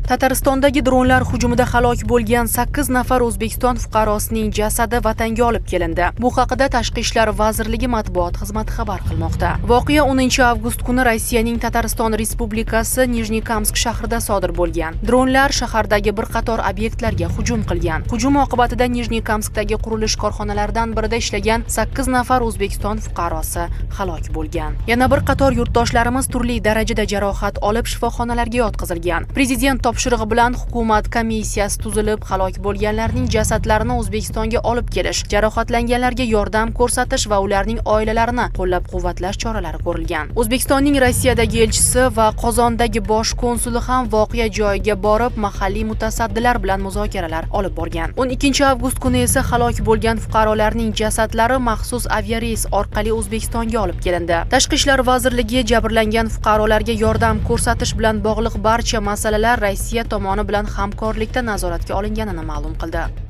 Tataristondagi dronlar hujumida halok bo'lgan 8 nafar O'zbekiston fuqarosining jasadi vatanga olib kelindi. Bu haqida Tashqi ishlar vazirligi matbuot xizmati xabar qilmoqda. Voqea 10 avgust kuni Rossiyaning Tatariston Respublikasi Nijnekamsk shahrida sodir bo'lgan. Dronlar shahardagi bir qator obyektlarga hujum qilgan. Hujum oqibatida Nijnekamskdagi qurilish korxonalaridan birida ishlagan 8 nafar O'zbekiston fuqarosi halok bo'lgan. Yana bir qator yurtdoshlarimiz turli darajada jarohat olib, shifoxonalarga yotqizilgan. Prezident topshirig'i bilan hukumat komissiyasi tuzilib, halok bo'lganlarning jasadlarini O'zbekistonga olib kelish, jarohatlanganlarga yordam ko'rsatish va ularning oilalarini qo'llab-quvvatlash choralari ko'rilgan. O'zbekistonning Rossiyadagi elchisi va Qozondagi bosh konsuli ham voqea joyiga borib, mahalliy mutasaddilar bilan muzokaralar olib borgan. 12 avgust kuni esa halok bo'lgan fuqarolarning jasadlari maxsus aviareys orqali O'zbekistonga olib kelindi. Tashqi ishlar vazirligi jabrlangan fuqarolarga yordam ko'rsatish bilan bog'liq barcha masalalar Rossiya tomoni bilan hamkorlikda nazoratga olinganini ma'lum qildi.